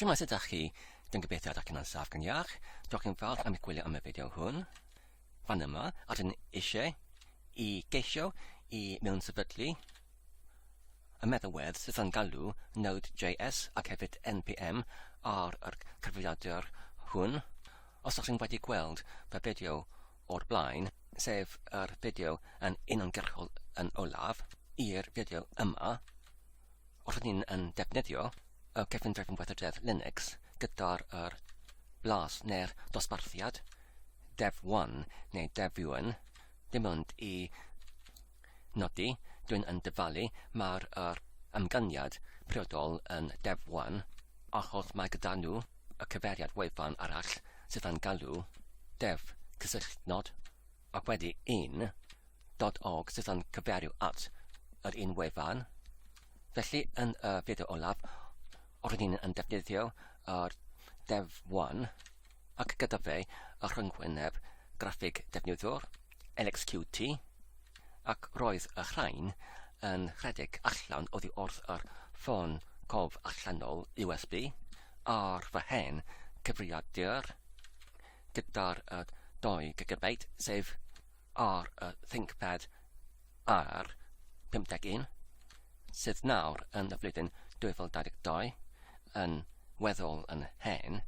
Shwmae, sut ydach chi? Dwi'n gobeithio ydych chi'n saff gan iach. Diolch yn fawr am eich gwylio am y fideo hwn. Fan yma, a dyn eisiau i geisio i mewn sefydlu y meddalwedd sydd yn galw Node.js ac hefyd NPM ar yr cyfrifiadur hwn. Os ydych chi'n wedi gweld fy fideo o'r blaen, sef yr fideo yn uniongyrchol yn olaf i'r fideo yma, Os ydyn ni'n yn defnyddio y cefndrefn weithrededd Linux gyda'r yr blas neu'r dosbarthiad dev1 neu devuan, dim ond i nodi, dwi'n yn dyfalu mae'r yr ymgyniad priodol yn dev1 achos mae gyda nhw y cyfeiriad wefan arall sydd yn galw dev cysylltnod ac wedi un .org sydd yn cyfeirio at yr un wefan. Felly, yn y fideo olaf, roeddwn i'n yn defnyddio yr Dev1 ac gyda fe y rhyngwyneb graffig defnyddwr LXQT ac roedd y rhain yn rhedeg allan oddi wrth yr ffôn cof allanol USB ar fy hen cyfrifiadur gyda'r 2 gigabyte, sef ar y ThinkPad R51, sydd nawr yn y flwyddyn 2022 yn weddol yn hen.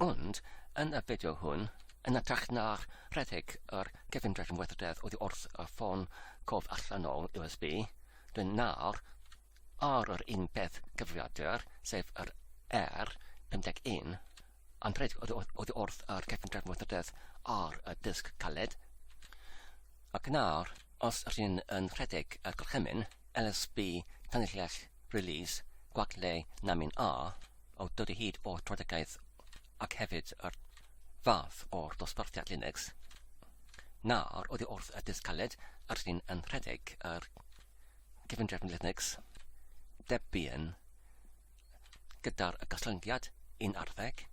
Ond, yn y fideo hwn, yn hytrach na rhedeg yr cyfundrefn weithrededd oddi wrth y ffôn cof allanol USB, dwi'n nawr ar yr un peth cyfrifiadur, sef yr R51, Anrheg oddi wrth yr cefn weithrededd ar y disg caled. Ac nawr, os rydyn yn rhedeg y gorchymyn LSB tanlinell release gwagle namyn A o dod o hyd o'r troedigaeth ac hefyd yr fath o'r dosbarthiad Linux, nawr oddi wrth y disg caled rydyn yn rhedeg yr cyfundrefn Linux Debian gyda'r gostyngiad un ar ddeg,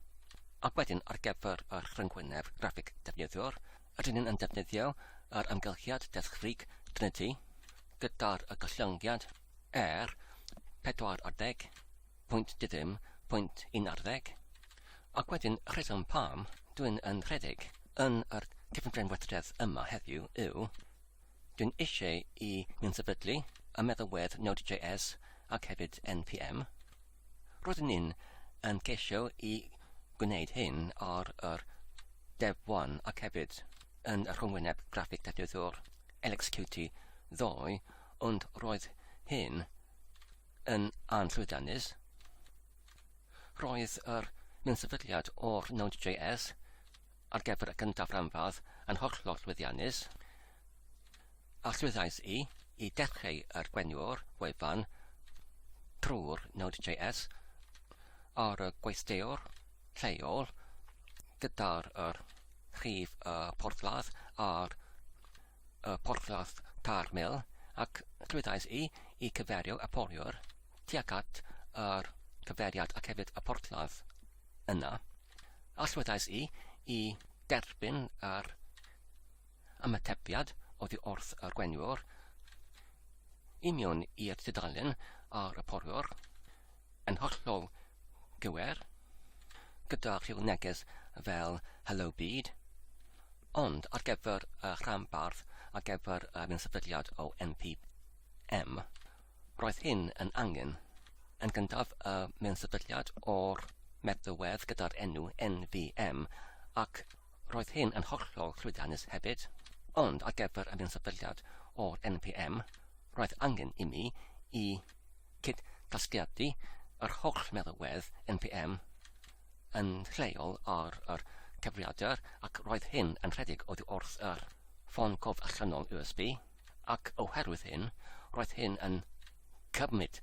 ac wedyn ar gyfer yr rhyngwyneb graffig defnyddiwr, rydyn ni'n yn defnyddio yr amgylchiad desgfrig Trinity gyda'r gollyngiad R 40.dim.11, ac wedyn rheswm pam dwi'n yn rhedeg yn yr cyfundrefn weithrededd yma heddiw yw Dwi'n eisiau i ni'n sefydlu y meddalwedd Node.js ac hefyd NPM. Roeddwn ni'n yn ceisio i gwneud hyn ar yr Dev1 ac hefyd yn y rhyngwyneb graffig defnyddwr LXQt ddoe, ond roedd hyn yn anllwyddiannus. Roedd yr mewn-sefydliad o'r Node.js ar gyfer y gyntaf rhanbarth yn hollol llwyddiannus, a llwyddais i i dechrau yr gwenwr wefan trwy'r Node.js ar y gweithdewr lleol gyda'r yr rhif y porthladd a'r y porthladd 3,000 ac llwyddais i i cyferio y poriwr tuag at yr cyfeiriad ac hefyd y porthladd yna. Allweddais i i derbyn yr ymatebiad oddi wrth yr gwenwr i mewn i'r tudalen ar y porwr yn hollol gywir, gyda rhyw neges fel Hello Byd, ond ar gyfer y rhanbarth ar gyfer y sefydliad o NPM, Roedd hyn yn angen, yn gyntaf y mewn-sefydliad o'r meddalwedd gyda'r enw NVM ac roedd hyn yn hollol llwyddiannus hefyd, ond ar gyfer y mewn-sefydliad o'r NPM roedd angen i mi i cyd-gasgliadu yr holl meddalwedd NPM yn lleol ar yr cyfrifiadur ac roedd hyn yn rhedeg oddi wrth yr ffôn cof allanol USB ac oherwydd hyn roedd hyn yn cymryd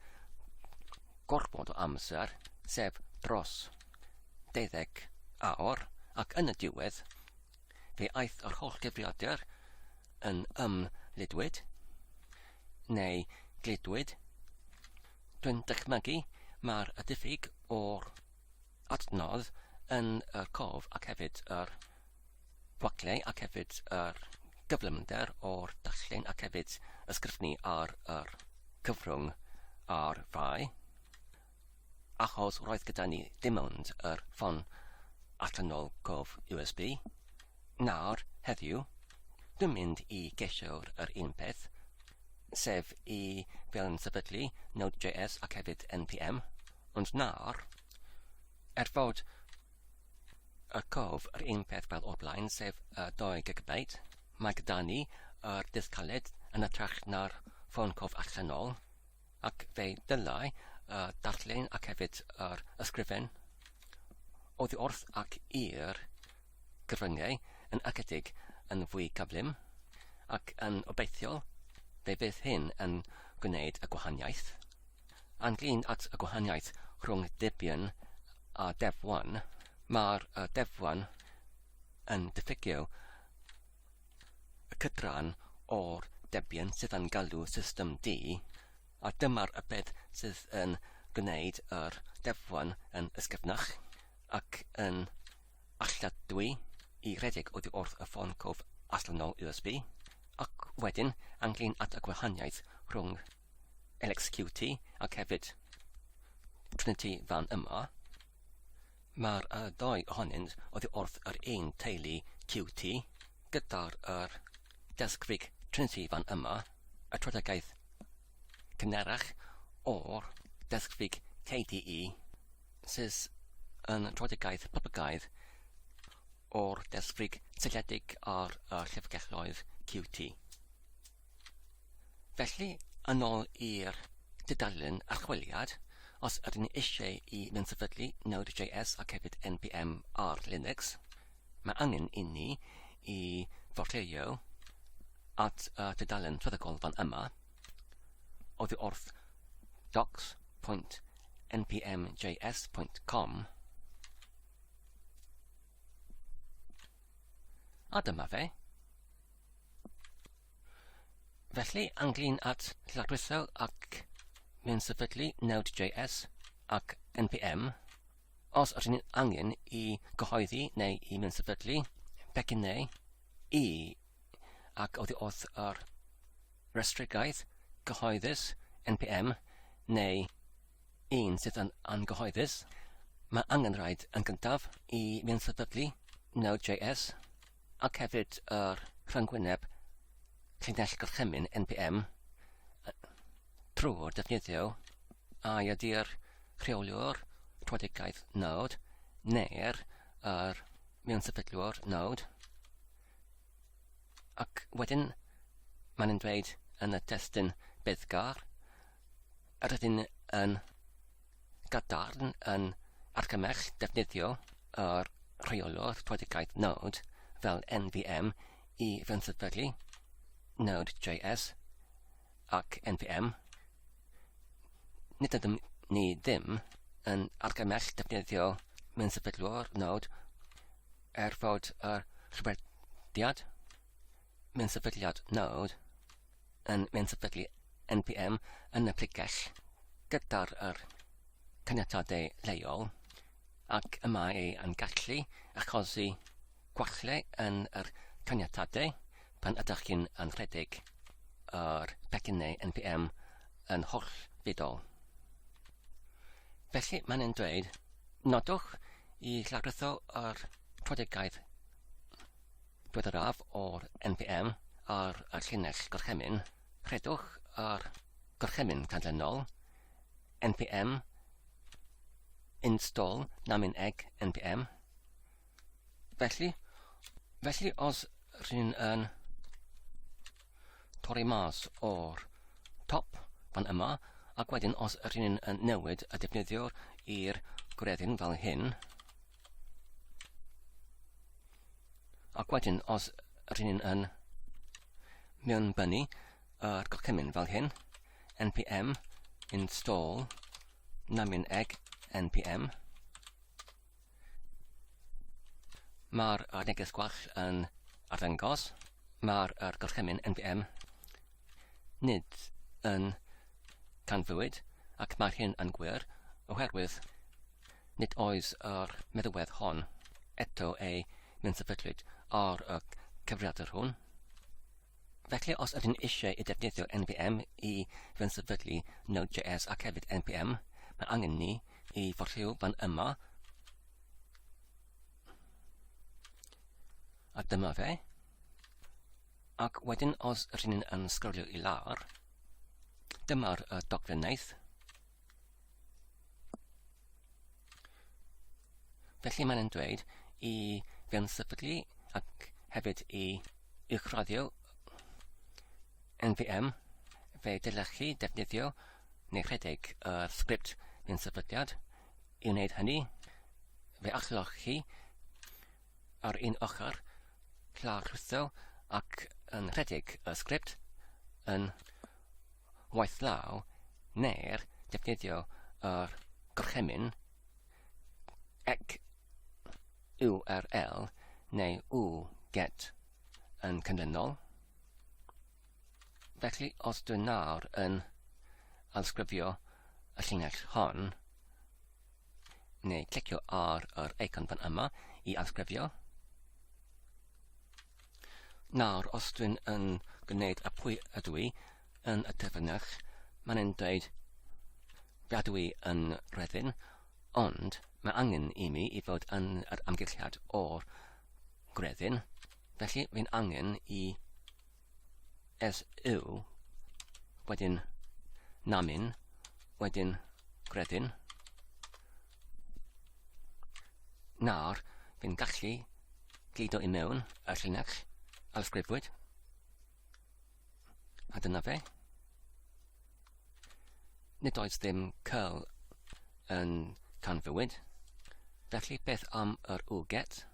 gormod o amser, sef dros deuddeg awr, ac yn y diwedd fe aeth yr holl gyfrifiadur yn ymlidwyd neu gludwyd. Dwi'n dychmygu mae'r diffyg o'r adnodd yn yr cof ac hefyd yr gwagle ac hefyd yr gyflymder o'r darllen ac hefyd ysgrifennu ar yr cyfrwng ar fai. achos roedd gyda ni dim ond yr ffon allanol cof USB. Nawr, heddiw, dwi'n mynd i geisio'r yr un peth, sef i fel yn sefydlu Node.js ac hefyd NPM, ond nawr, er fod y cof yr un peth fel o'r blaen, sef y 2 GB, mae gyda ni yr disg caled yn hytrach na'r ffôn cof allanol, ac fe ddylai y darllen ac hefyd yr ysgrifen oddi wrth ac i'r cyfryngau yn ychydig yn fwy cyflym, ac yn obeithiol fe fydd hyn yn gwneud y gwahaniaeth. Ynglyn at y gwahaniaeth rhwng Debian a Dev1, mae'r Dev1 yn diffygio y cydran o'r Debian sydd yn galw system D, a dyma'r y peth sydd yn gwneud yr Dev1 yn ysgyfnach ac yn alladwy i redeg oddi wrth y ffôn cof allanol USB, ac wedyn ynglyn at y gwahaniaeth rhwng LXQT ac hefyd Trinity fan yma. Mae'r y ddau ohonynt oddi wrth yr un teulu QT, gyda'r yr desgfrig Trinity fan yma, y troedigaeth cynharach o'r desgfrig KDE, sydd yn troedigaeth poblogaidd o'r desgfrig seiliedig ar y llyfrgelloedd QT. Felly, yn ôl i'r tudalen archwiliad, os ydyn ni eisiau i mewn-sefydlu Node.js ac hefyd npm ar Linux, mae angen i ni i forteio at y tudalen swyddogol fan yma, oddi wrth docs.npmjs.com. A dyma fe. Felly, ynglyn at lawrlwytho ac mewn sefydlu Node.js ac npm, os ydyn ni'n angen i gyhoeddi neu i mewn sefydlu pecyn neu i ac oddi wrth yr rhestrigaeth gyhoeddus npm neu un sydd yn angyhoeddus, mae angen rhaid yn gyntaf i mewn sefydlu Node.js ac hefyd yr rhyngwyneb llinell gorchymyn npm trwy'r defnyddio a ydy'r rheoliwr tröedigaeth node neu'r yr mewn-sefydlwr node. Ac wedyn mae'n yn dweud yn y testun beiddgar, yr ydyn yn gadarn yn argymell defnyddio yr rheolwr tröedigaeth Node fel nvm i fewnsyfydlu Node.js ac npm. Nid ydym ni ddim yn argymell defnyddio mewnsyfydlwr Node er fod yr rhywediad mewnsyfydliad Node yn mewn-sefydlu npm yn y pregell gyda'r yr caniatadau lleol ac y mae ei yn gallu achosi gwallau yn yr caniatadau pan ydych chi'n yn rhedeg yr pecynnau npm yn hollfudol. Felly mae'n yn dweud, nodwch i lawrlwytho yr tröedigaeth Diweddaraf o'r npm ar y llinell gorchymyn, rhedwch yr gorchymyn canlynol, npm install namin egg npm. Felly, felly os rhywun yn torri mas o'r top fan yma, ac wedyn os rhywun yn newid y defnyddiwr i'r gwreddyn fel hyn, Ac wedyn, os rydyn ni'n yn mewnbynnu yr gorchymyn fel hyn, npm install namin egg npm, mae'r neges gwall yn arddangos, mae'r er gorchymyn npm nid yn canfywyd, ac mae hyn yn gwir oherwydd Nid oes yr meddalwedd hon eto ei mewn-sefydlwyd ar y cyfrifiadur hwn. Felly, os ydyn eisiau i defnyddio NPM i fewn-sefydlu Node.js ac hefyd NPM, mae angen ni i ffortiw fan yma. A dyma fe. Ac wedyn os rydyn ni'n yn sgrolio i lawr, dyma'r y dogfennaeth. Felly mae'n dweud i fewn sefydlu ac hefyd i uwchraddio NVM, fe dylech chi defnyddio neu rhedeg y sgript mewn sefydliad. I wneud hynny, fe allwch chi ar un ochr lawrlwytho ac yn rhedeg y sgript yn waith law neu'r defnyddio yr gorchymyn ec URL neu uget yn canlynol. Felly, os dwi nawr yn alsgrifio y llinell hon, neu clicio ar yr eicon fan yma i alsgrifio. Nawr, os dwi'n yn gwneud y pwy ydw i yn y terfynell, mae'n yn dweud fe ydw i yn rhedyn, ond mae angen i mi i fod yn yr amgylchiad o'r gwreddyn, felly fi'n angen i SU, wedyn namin, wedyn gwreddyn. Nawr, fi'n gallu gludo i mewn y llinell alsgrifwyd. A dyna fe. Nid oes ddim curl yn canfywyd. Felly beth am yr uget?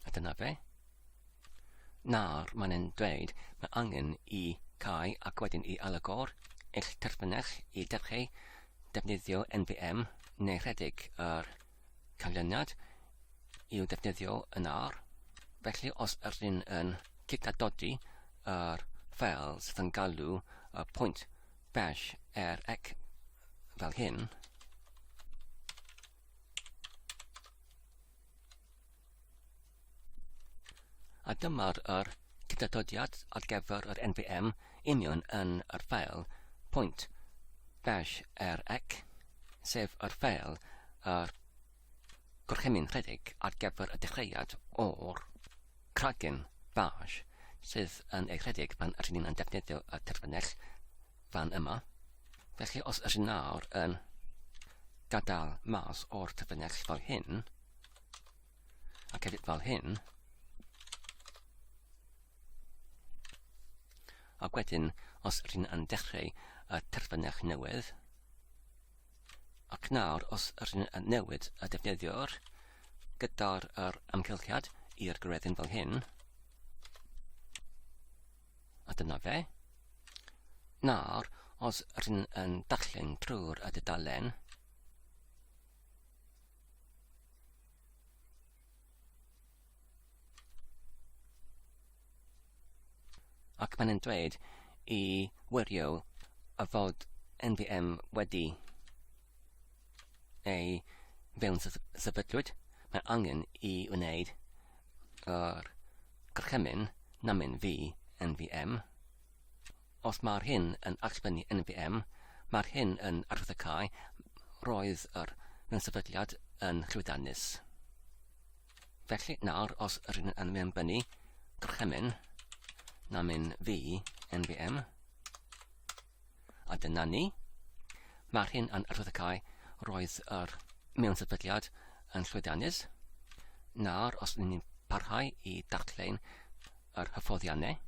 A dyna fe. Nawr mae'n e'n dweud mae angen i cau ac wedyn i alagor eich terfynell i dechrau defnyddio NPM neu rhedeg yr canlyniad i'w defnyddio yn ar. Felly os ydyn yn cydadodi yr ffeil sydd yn galw y pwynt bash er ec fel hyn, A dyma'r yr cydadodiad ar gyfer yr NPM union yn yr ffeil pwynt bash er ec, sef yr ffeil yr gorchymyn rhedeg ar gyfer y dechreuad o'r cragen bash sydd yn ei rhedeg pan ydyn ni'n defnyddio y terfynell fan yma. Felly os ydyn nawr yn gadael mas o'r terfynell fel hyn, ac hefyd fel hyn, ac wedyn os ydyn yn dechrau y terfynell newydd, Ac nawr, os ydyn yn newid y defnyddiwr gyda'r yr amgylchiad i'r gwreddyn fel hyn, a dyna fe. Nawr, os ydyn yn darllen trwy'r y dudalen, Ac mae'n yn dweud i wirio y fod NPM wedi ei fewn sefydlwyd, mae angen i wneud yr gorchymyn namyn fi NPM. Os mae'r hyn yn allbynnu NPM, mae'r hyn yn arwyddocáu roedd yr mewn-sefydliad yn llwyddiannus. Felly nawr, os rydyn yn mewnbynnu gorchymyn namyn fi nvm, a dyna ni, mae'r hyn yn arwyddocáu roedd yr mewn-sefydliad yn llwyddiannus. Nawr, os rydyn ni'n parhau i darllen yr hyfforddiannau,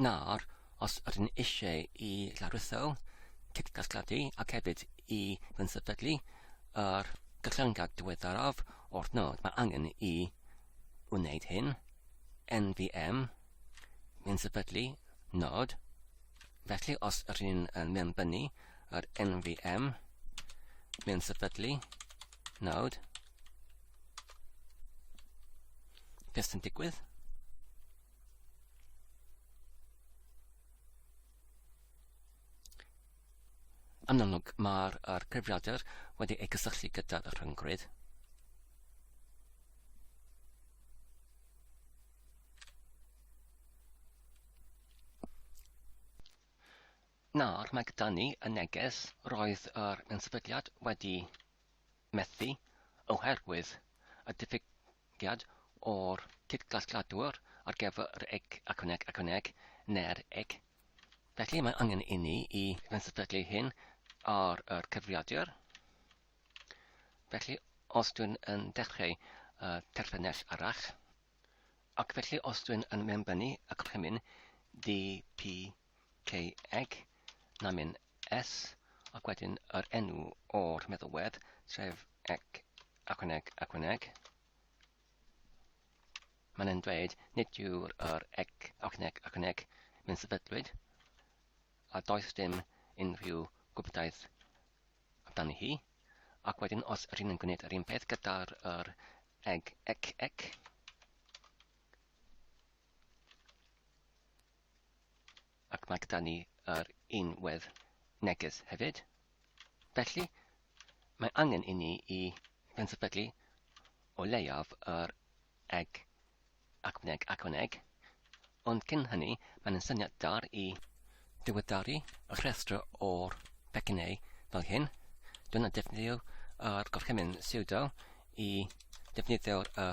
Nawr, os ydyn eisiau i lawrlwytho cydgasgliadu ac hefyd i fy yr gyllyngiad diweddaraf o'r nod. Mae angen i wneud hyn. NVM yn sefydlu nod. Felly os yr un yn mewnbynnu yr NVM mewn sefydlu nod, beth sy'n digwydd? Yn amlwg, mae'r er cyfrifiadur wedi ei cysylltu gyda'r rhyngrwyd. Nawr mae gyda ni y neges roedd yr mewn wedi methu oherwydd y diffygiad o'r cydgasgliadwr ar gyfer yr eg ac yn eg ac yn eg neu'r eg. Felly mae angen i ni i sefydlu hyn ar yr cyfrifiadur. Felly os dwi'n yn dechrau y terfynell arall, ac felly os dwi'n yn mewnbynnu y gorchymyn D, P, K, eg, namyn S, ac wedyn yr enw o'r meddalwedd, sef ec, ac yn eg, ac yn eg, Mae'n yn dweud nid yw'r yr ec ac yn ec ac yn ec mewn sefydlwyd, a does dim unrhyw gwybodaeth amdani hi. Ac wedyn os yr un yn gwneud yr un peth gyda'r yr eg ec ec, ac mae gyda ni yr un wedd neges hefyd. Felly, mae angen i ni i fensefydlu o leiaf yr eg ac wneg ac wneg, ond cyn hynny mae'n syniad da i ddiweddaru y rhestr o'r pecynnau fel hyn. Dyna defnyddio yr gorchymyn sudo i defnyddio'r y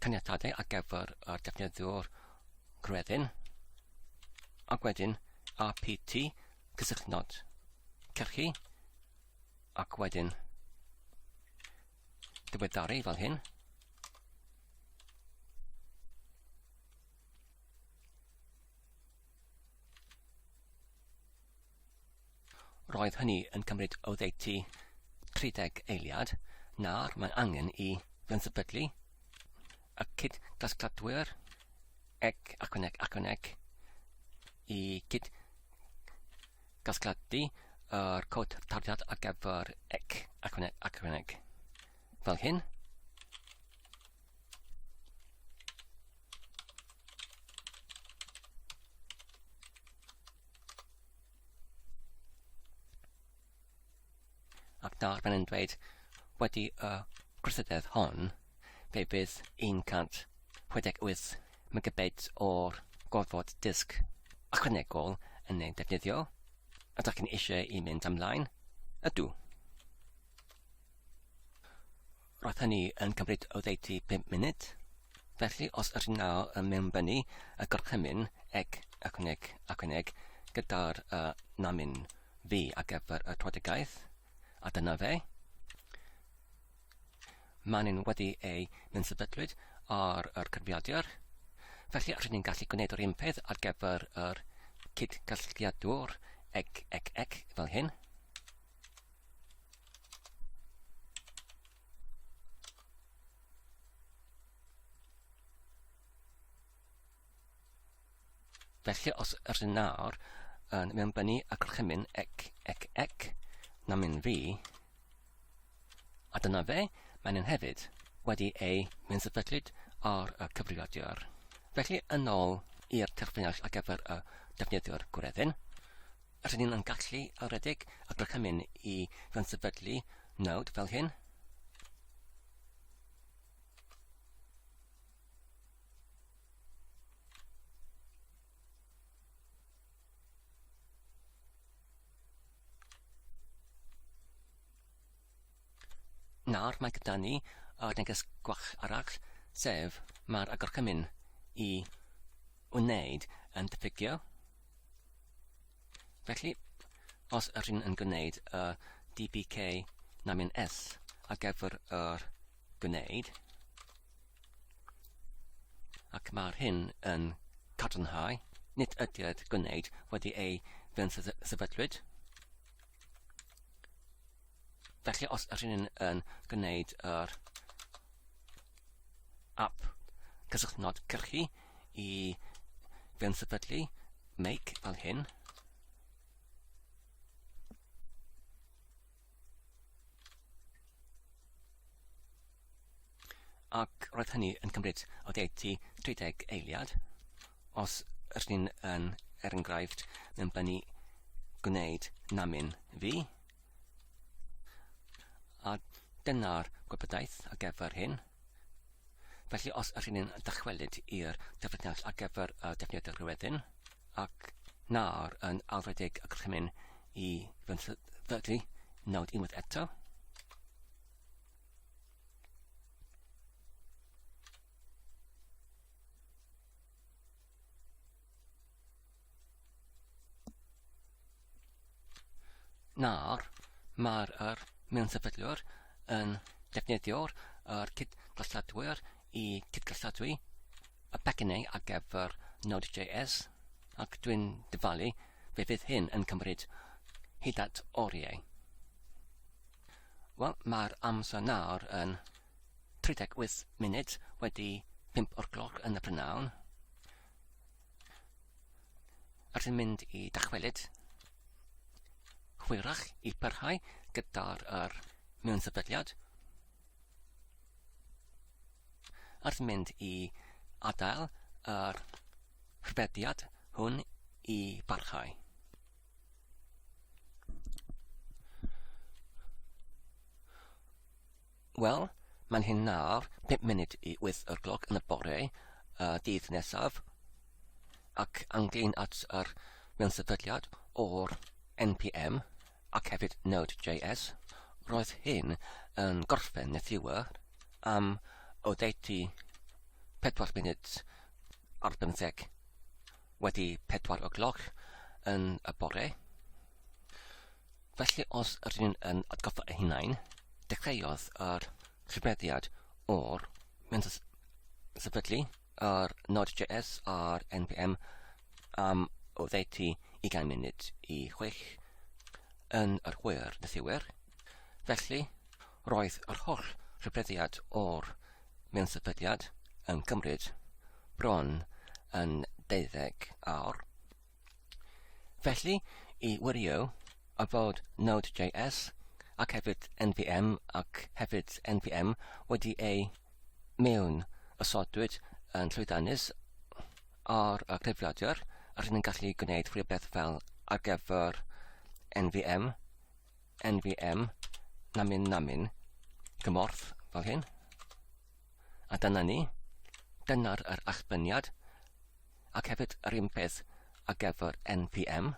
caniatadau ar gyfer yr defnyddiwr gwreddyn ac wedyn apt cysylltnod cyrchu ac wedyn diweddaru fel hyn. Roedd hynny yn cymryd oddeutu 30 eiliad. Nawr mae angen i fensefydlu y cyd-gasgliadwyr ec ac yn ec ac yn ec i gyd gasgliadu yr cod tarddiad ar gyfer ec ac yn ec ac yn ec. Fel hyn. Ac nawr mae'n dweud, wedi y gwrthydedd hon, fe fydd 168 megabeit o'r gorfod disg ychwanegol yn ei defnyddio. Ydych chi'n eisiau i mynd ymlaen? Ydw. Roedd hynny yn cymryd oddeutu 5 munud. Felly, os ydych chi'n nawr yn mewnbynnu y gorchymyn eg ac yn eg ac yn eg gyda'r uh, namyn fi ar gyfer y troedigaeth, a dyna fe. Maen nhw wedi ei mewn-sefydlwyd ar yr cyfrifiadur. Felly, rydyn ni'n gallu gwneud yr un peth ar gyfer yr cyd-gasgliadwr eg, eg, eg fel hyn. Felly os ydyn nawr yn mewnbynnu y gorchymyn ec, ec, ec, na mynd fi, a dyna fe, mae'n yn hefyd wedi ei mewn-sefydlyd ar y cyfrifiadur. Felly yn ôl i'r terfynell ar gyfer y defnyddiwr gwreddyn. Rydyn ni'n yn gallu redeg y gorchymyn i fewn-sefydlu nod fel hyn. Nawr mae gyda ni y neges gwach arall, sef mae'r gorchymyn i wneud yn diffygio. Felly, os yr un yn gwneud y dbk namyn s ar gyfer yr gwneud, ac mae'r hyn yn cadarnhau nid ydy'r gwneud wedi ei fewn sefydlwyd. Felly os ydyn ni'n yn gwneud yr app cysylltnod cyrchu i fewn sefydlu make fel hyn, ac roedd hynny yn cymryd oddeutu 30 eiliad. Os ydyn ni'n yn, er enghraifft, mewnbynnu gwneud namyn fi, a dyna'r gwybodaeth ar gyfer hyn. Felly os ydyn ni'n dychwelyd i'r dyfynell ar gyfer y defnyddwyr rhywedyn, ac nawr yn alfredig y gorchymyn i fy nod unwaith eto. Nawr, mae'r yr mewn-sefydlwr yn defnyddio'r yr cydgysylltwyr i cydgysylltu y pecynnau ar gyfer Node.js ac dwi'n dyfalu fe fydd hyn yn cymryd hyd at oriau. Wel, mae'r amser nawr yn 38 munud wedi 5 o'r gloch yn y prynhawn. Rydyn mynd i dychwelyd hwyrach i parhau gyda'r er mewn sefydliad. Rydyn mynd i adael yr rhybeddiad hwn i barhau. Wel, mae'n hyn nawr, 5 munud i 8 o'r gloch yn y bore, y dydd nesaf, ac anglyn at yr mewn sefydliad o'r NPM ac hefyd Node.js. Roedd hyn yn gorffen neithiwr am oddeutu 4 munud ar bymtheg wedi 4 o'r gloch yn y bore. Felly os ydyn ni'n yn atgoffa eu hunain, dechreuodd yr rhybeddiad o'r mewn sefydlu yr Node.js a'r NPM am oddeutu 20 munud i chwech yn yr hwyr neithiwr. Felly, roedd yr holl rhybeddiad o'r mewn sefydliad yn cymryd bron yn deuddeg awr. Felly, i wirio a fod Node.js ac hefyd npm ac hefyd npm wedi ei mewn osodwyd yn llwyddiannus ar y cyfrifiadur, rydyn ni'n gallu gwneud rhywbeth fel ar gyfer nvm, nvm, namin namin, cymorth fel hyn. A dyna ni. Dyna'r yr allbyniad. Ac hefyd yr un peth ar gyfer NPM.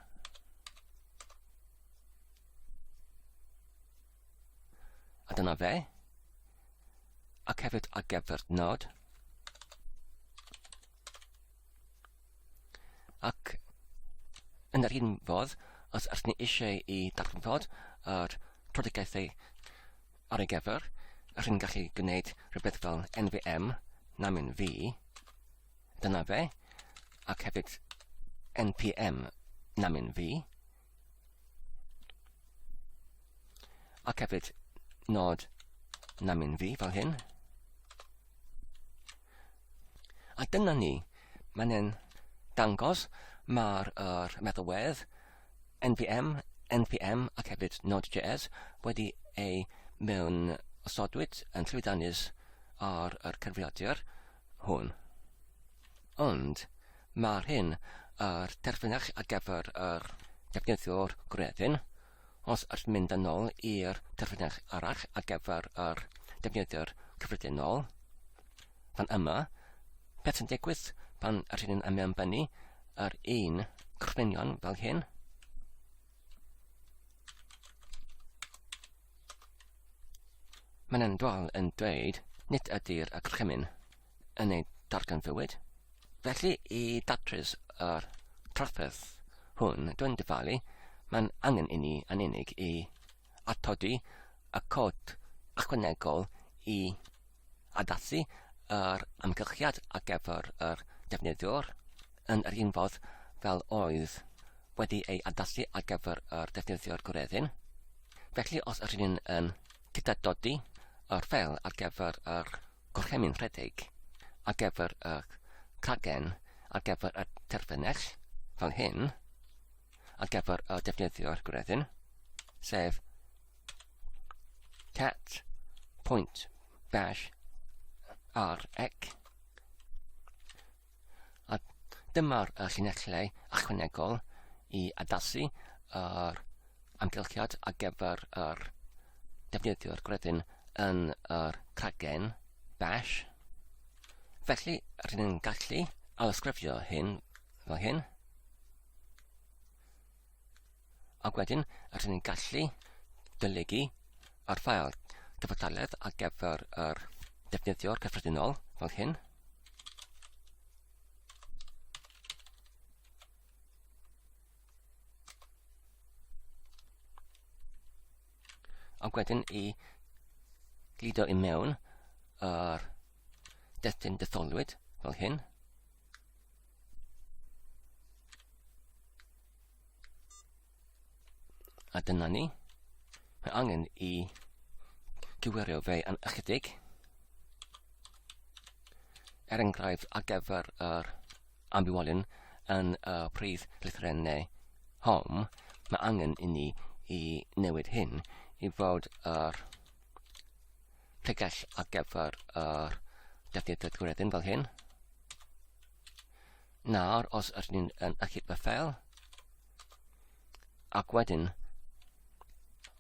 A dyna fe. Ac hefyd ar gyfer nod. Ac yn yr un fodd, os ydych ni eisiau i darganfod yr prodigaethau ar ei gyfer, rydych chi'n gallu gwneud rhywbeth fel NVM namyn fi, dyna fe, ac hefyd NPM namyn fi, ac hefyd nod namyn fi fel hyn. A dyna ni, mae'n e'n dangos mae'r er meddalwedd NPM, NPM ac hefyd Node.js wedi ei mewn osodwyd yn llwyddiannus ar yr cyfrifiadur hwn. Ond mae'r hyn yr terfynach ar gyfer yr defnyddiwr gwreddyn, os ydych mynd yn ôl i'r terfynach arall ar gyfer yr defnyddiwr cyffredinol, fan yma, beth sy'n digwydd pan ydych chi'n ymwneud yr un gorchmynion fel hyn? Mae'n yn dwal yn dweud nid ydy'r gorchymyn yn ei darganfywyd. Felly i datrys yr trafferth hwn, dwi'n dyfalu, mae'n angen i ni yn unig i atodi y cod ychwanegol i addasu yr amgylchiad ar gyfer yr defnyddiwr yn yr un fodd fel oedd wedi ei addasu ar gyfer yr defnyddiwr gwreddyn. Felly os ydyn ni'n yn cydadodi yr ffeil ar gyfer yr gorchymyn rhedeg ar gyfer y cragen ar gyfer y terfynell fel hyn ar gyfer y defnyddiwr gwreddyn, sef cat point bash r ec A dyma'r llinellau ychwanegol i addasu yr amgylchiad ar gyfer yr defnyddiwr gredyn yn yr cragen bash. Felly, rydyn ni'n gallu alysgrifio hyn fel hyn. Ac wedyn, rydyn ni'n gallu golygu yr ffael cyfartaledd ar gyfer yr defnyddiwr cyffredinol fel hyn. Ac wedyn i gludo i mewn yr destun detholwyd fel hyn. A dyna ni. Mae angen i gywirio fe yn ychydig. Er enghraifft, ar gyfer yr ambiwolyn yn y prif lythrennau home, mae angen i ni i newid hyn i fod yr pregell ar gyfer yr defnydd gwyredyn fel hyn. Nawr, os ydyn ni'n yn achub y ffeil, ac wedyn,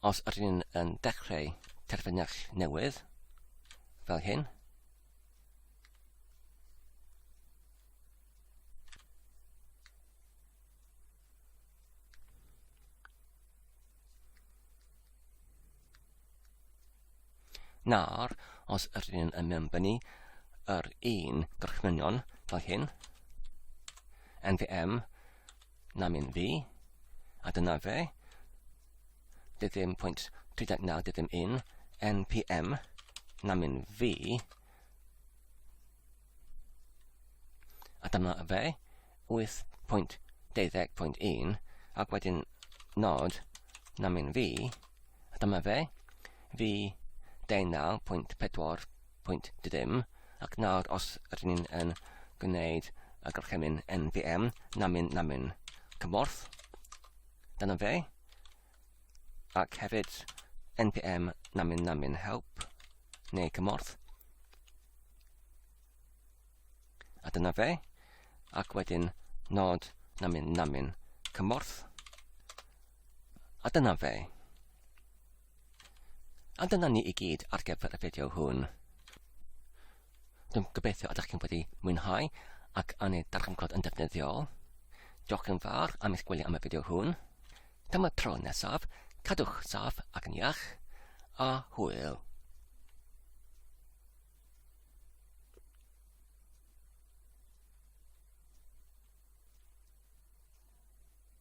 os ydyn ni'n yn dechrau terfynell newydd, fel hyn, Nawr, os ydyn ni'n yn mewnbynnu yr un gorchmynion fel hyn, nvm namyn fi, a dyna fe, ddiddim pwynt 39 ddiddim 1, npm namyn fi, A dyma fe, 8.20.1, ac wedyn nod namyn fi, a dyma fe, fi 19.4.dim, ac nawr os ydyn ni'n yn gwneud y gorchymyn npm namyn namyn cymorth, dyna fe, ac hefyd npm namyn namyn help neu cymorth, A dyna fe. Ac wedyn nod namyn namyn cymorth. A dyna fe. A dyna ni i gyd ar gyfer y fideo hwn. Dwi'n gobeithio ydych chi'n wedi mwynhau ac yn ei darganfod yn defnyddiol. Diolch yn fawr am eich gwylio am y fideo hwn. Tan y tro nesaf, cadwch saff ac yn iach, a hwyl.